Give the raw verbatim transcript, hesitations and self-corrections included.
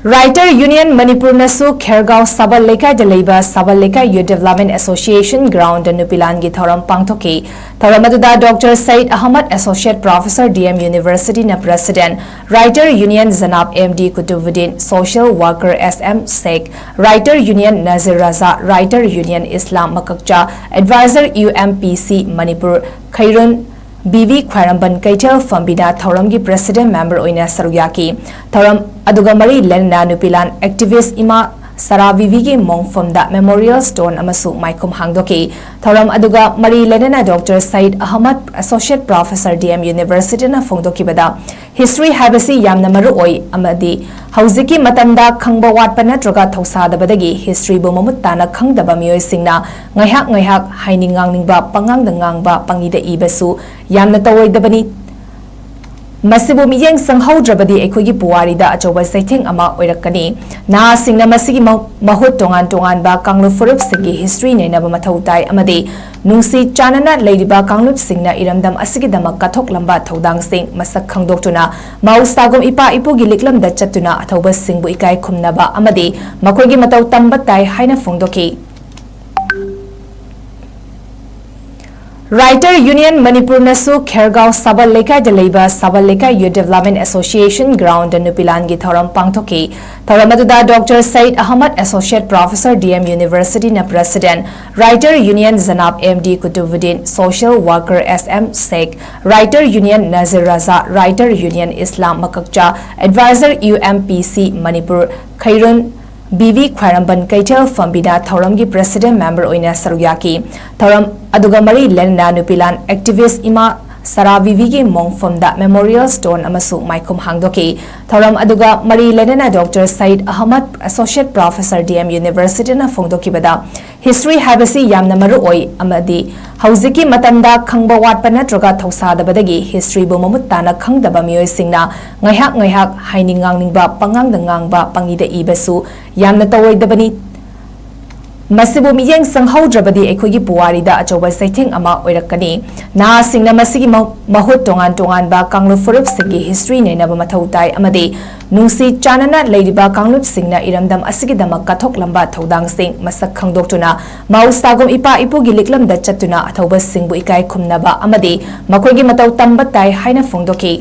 Writer Union ꯃꯅꯤꯄꯨꯔꯅꯁꯨ ꯈꯦꯔꯒꯥꯎ ꯁꯥꯕꯜ ꯂꯩꯀꯥꯏꯗ ꯂꯩꯕ ꯁꯥꯕꯜ ꯂꯩꯀꯥꯏ Youth Development Association ground ꯅꯨꯄꯤꯂꯥꯟꯒꯤ ꯊꯧꯔꯝ ꯄꯥꯡꯊꯣꯛꯈꯤ꯫ ꯊꯧꯔꯝ ꯑꯗꯨꯗ Doctor Saeed Ahmad, Associate Professor, D M University ꯅ President, Writer Union Janab M D Kutubuddin, Social Worker S M Sheikh, Writer Union Nazir Raza, Writer Union Islam Makakcha, Advisor U M P C Manipur, Khairun B V ꯈ꯭ꯋꯥꯏꯔꯝꯕꯟ ꯀꯩꯊꯦꯜ ꯐꯝꯕꯤꯅ ꯊꯧꯔꯝꯒꯤ President Member ꯑꯣꯏꯅ ꯁꯔꯨꯛ ꯌꯥꯈꯤ꯫ ꯊꯧꯔꯝ ꯑꯗꯨꯒ ꯃꯔꯤ ꯂꯩꯅꯅ ꯅꯨꯄꯤꯂꯥꯟ activist ꯏꯃꯥ ꯁꯔꯥ ꯕꯤꯕꯤꯒꯤ ꯃꯣꯡꯐꯝꯗ Memorial Stone ꯑꯃꯁꯨ ꯃꯥꯏꯈꯨꯝ ꯍꯥꯡꯗꯣꯛꯈꯤ꯫ ꯊꯧꯔꯝ ꯑꯗꯨꯒ ꯃꯔꯤ ꯂꯩꯅꯅ Doctor Saeed Ahmad, Associate Professor, D M University ꯅ ꯐꯣꯡꯗꯣꯛꯈꯤꯕꯗ, history ꯍꯥꯏꯕꯁꯤ ꯌꯥꯝꯅ ꯃꯔꯨ ꯑꯣꯏ ꯑꯃꯗꯤ ꯍꯧꯖꯤꯛꯀꯤ ꯃꯇꯝꯗ ꯈꯪꯕ ꯋꯥꯠꯄ ꯅꯠꯇ꯭ꯔꯒ ꯊꯧꯁꯥꯗꯕꯗꯒꯤ history ꯕꯨ ꯃꯃꯨꯠ ꯇꯥꯅ ꯈꯪꯗꯕ ꯃꯤꯑꯣꯏꯁꯤꯡꯅ ꯉꯥꯏꯍꯥꯛ ꯉꯥꯏꯍꯥꯛ ꯍꯥꯏꯅꯤꯡ ꯉꯥꯡꯅꯤꯡꯕ, ꯄꯉꯥꯡꯗ ꯉꯥꯡꯕ, ꯄꯪꯏꯗ ꯏꯕꯁꯨ ꯌꯥꯝꯅ ꯇꯧꯔꯣꯏꯗꯕꯅꯤ꯫ ꯃꯁꯤꯕꯨ ꯃꯤꯠꯌꯦꯡ ꯆꯪꯍꯧꯗ꯭ꯔꯕꯗꯤ ꯑꯩꯈꯣꯏꯒꯤ ꯄꯨꯋꯥꯔꯤꯗ ꯑꯆꯧꯕ ꯆꯩꯊꯦꯡ ꯑꯃ ꯑꯣꯏꯔꯛꯀꯅꯤ꯫ ꯅꯍꯥꯁꯤꯡꯅ ꯃꯁꯤꯒꯤ ꯃ-, ꯃꯍꯨꯠ ꯇꯣꯉꯥꯟ ꯇꯣꯉꯥꯟꯕ ꯀꯥꯡꯂꯨꯞ ꯐꯨꯔꯨꯞꯁꯤꯡꯒꯤ history ꯅꯩꯅꯕ ꯃꯊꯧ ꯇꯥꯏ ꯑꯃꯗꯤ ꯅꯨꯡꯁꯤ ꯆꯥꯟꯅꯅ ꯂꯩꯔꯤꯕ ꯀꯥꯡꯂꯨꯞꯁꯤꯡꯅ ꯏꯔꯝꯗꯝ ꯑꯁꯤꯒꯤꯗꯃꯛ ꯀꯠꯊꯣꯛꯂꯝꯕ ꯊꯧꯗꯥꯡꯁꯤꯡ ꯃꯁꯛ ꯈꯪꯗꯣꯛꯇꯨꯅ, ꯃꯍꯧꯁꯥꯒꯨꯝ ꯏꯄꯥ ꯏꯄꯨꯒꯤ ꯂꯤꯛꯂꯝꯗ ꯆꯠꯇꯨꯅ ꯑꯊꯧꯕꯁꯤꯡꯕꯨ ꯏꯀꯥꯏ ꯈꯨꯝꯅꯕ ꯑꯃꯗꯤ ꯃꯈꯣꯏꯒꯤ ꯃꯇꯧ ꯇꯝꯕ ꯇꯥꯏ ꯍꯥꯏꯅ ꯐꯣꯡꯗꯣꯛꯈꯤ꯫ Writer Union ꯃꯅꯤꯄꯨꯔꯅꯁꯨ ꯈꯦꯔꯒꯥꯎ ꯁꯥꯕꯜ ꯂꯩꯀꯥꯏꯗ ꯂꯩꯕ ꯁꯥꯕꯜ ꯂꯩꯀꯥꯏ Youth Development Association ground ꯅꯨꯄꯤꯂꯥꯟꯒꯤ ꯊꯧꯔꯝ ꯄꯥꯡꯊꯣꯛꯈꯤ꯫ ꯊꯧꯔꯝ ꯑꯗꯨꯗ Doctor Saeed Ahmad, Associate Professor, D M University ꯅ President, Writer Union Janab M D Kutubuddin, Social Worker S M Sheikh, Writer Union Nazir Raza, Writer Union Islam Makakcha, Advisor U M P C Manipur, Khairun B V ꯈ꯭ꯋꯥꯏꯔꯝꯕꯟ ꯀꯩꯊꯦꯜ ꯐꯝꯕꯤꯅ ꯊꯧꯔꯝꯒꯤ President Member ꯑꯣꯏꯅ ꯁꯔꯨꯛ ꯌꯥꯈꯤ꯫ ꯊꯧꯔꯝ ꯑꯗꯨꯒ ꯃꯔꯤ ꯂꯩꯅꯅ ꯅꯨꯄꯤꯂꯥꯟ activist ꯏꯃꯥ ꯁꯔꯥ ꯕꯤꯕꯤꯒꯤ ꯃꯣꯡꯐꯝꯗ Memorial Stone ꯑꯃꯁꯨ ꯃꯥꯏꯈꯨꯝ ꯍꯥꯡꯗꯣꯛꯈꯤ꯫ ꯊꯧꯔꯝ ꯑꯗꯨꯒ ꯃꯔꯤ ꯂꯩꯅꯅ Doctor Saeed Ahmad, Associate Professor, D M University ꯅ ꯐꯣꯡꯗꯣꯛꯈꯤꯕꯗ, history ꯍꯥꯏꯕꯁꯤ ꯌꯥꯝꯅ ꯃꯔꯨ ꯑꯣꯏ ꯑꯃꯗꯤ ꯍꯧꯖꯤꯛꯀꯤ ꯃꯇꯝꯗ ꯈꯪꯕ ꯋꯥꯠꯄ ꯅꯠꯇ꯭ꯔꯒ ꯊꯧꯁꯥꯗꯕꯗꯒꯤ history ꯕꯨ ꯃꯃꯨꯠ ꯇꯥꯅ ꯈꯪꯗꯕ ꯃꯤꯑꯣꯏꯁꯤꯡꯅ ꯉꯥꯏꯍꯥꯛ ꯉꯥꯏꯍꯥꯛ ꯍꯥꯏꯅꯤꯡ ꯉꯥꯡꯅꯤꯡꯕ, ꯄꯉꯥꯡꯗ ꯉꯥꯡꯕ, ꯄꯪꯏꯗ ꯏꯕꯁꯨ ꯌꯥꯝꯅ ꯇꯧꯔꯣꯏꯗꯕꯅꯤ꯫ ꯃꯁꯤꯕꯨ ꯃꯤꯠꯌꯦꯡ ꯆꯪꯍꯧꯗ꯭ꯔꯕꯗꯤ ꯑꯩꯈꯣꯏꯒꯤ ꯄꯨꯋꯥꯔꯤꯗ ꯑꯆꯧꯕ ꯆꯩꯊꯦꯡ ꯑꯃ ꯑꯣꯏꯔꯛꯀꯅꯤ꯫ ꯅꯍꯥꯁꯤꯡꯅ ꯃꯁꯤꯒꯤ ꯃꯍꯨꯠ ꯇꯣꯉꯥꯟ ꯇꯣꯉꯥꯟꯕ ꯀꯥꯡꯂꯨꯞ ꯐꯨꯔꯨꯞꯁꯤꯡꯒꯤ ꯍꯤꯁꯇ꯭ꯔꯤ ꯅꯩꯅꯕ ꯃꯊꯧ ꯇꯥꯏ ꯑꯃꯗꯤ ꯅꯨꯡꯁꯤ ꯆꯥꯟꯅꯅ ꯂꯩꯔꯤꯕ ꯀꯥꯡꯂꯨꯞꯁꯤꯡꯅ ꯏꯔꯝꯗꯝ ꯑꯁꯤꯒꯤꯗꯃꯛ ꯀꯠꯊꯣꯛꯂꯝꯕ ꯊꯧꯗꯥꯡꯁꯤꯡ ꯃꯁꯛ ꯈꯪꯗꯣꯛꯇꯨꯅ ꯃꯍꯧꯁꯥꯒꯨꯝ ꯏꯄꯥ ꯏꯄꯨꯒꯤ ꯂꯤꯛꯂꯝꯗ ꯆꯠꯇꯨꯅ ꯑꯊꯧꯕꯁꯤꯡꯕꯨ ꯏꯀꯥꯏ ꯈꯨꯝꯅꯕ ꯑꯃꯗꯤ ꯃꯈꯣꯏꯒꯤ ꯃꯇꯧ ꯇꯝꯕ ꯇꯥꯏ ꯍꯥꯏꯅ ꯐꯣꯡꯗꯣꯛꯈꯤ꯫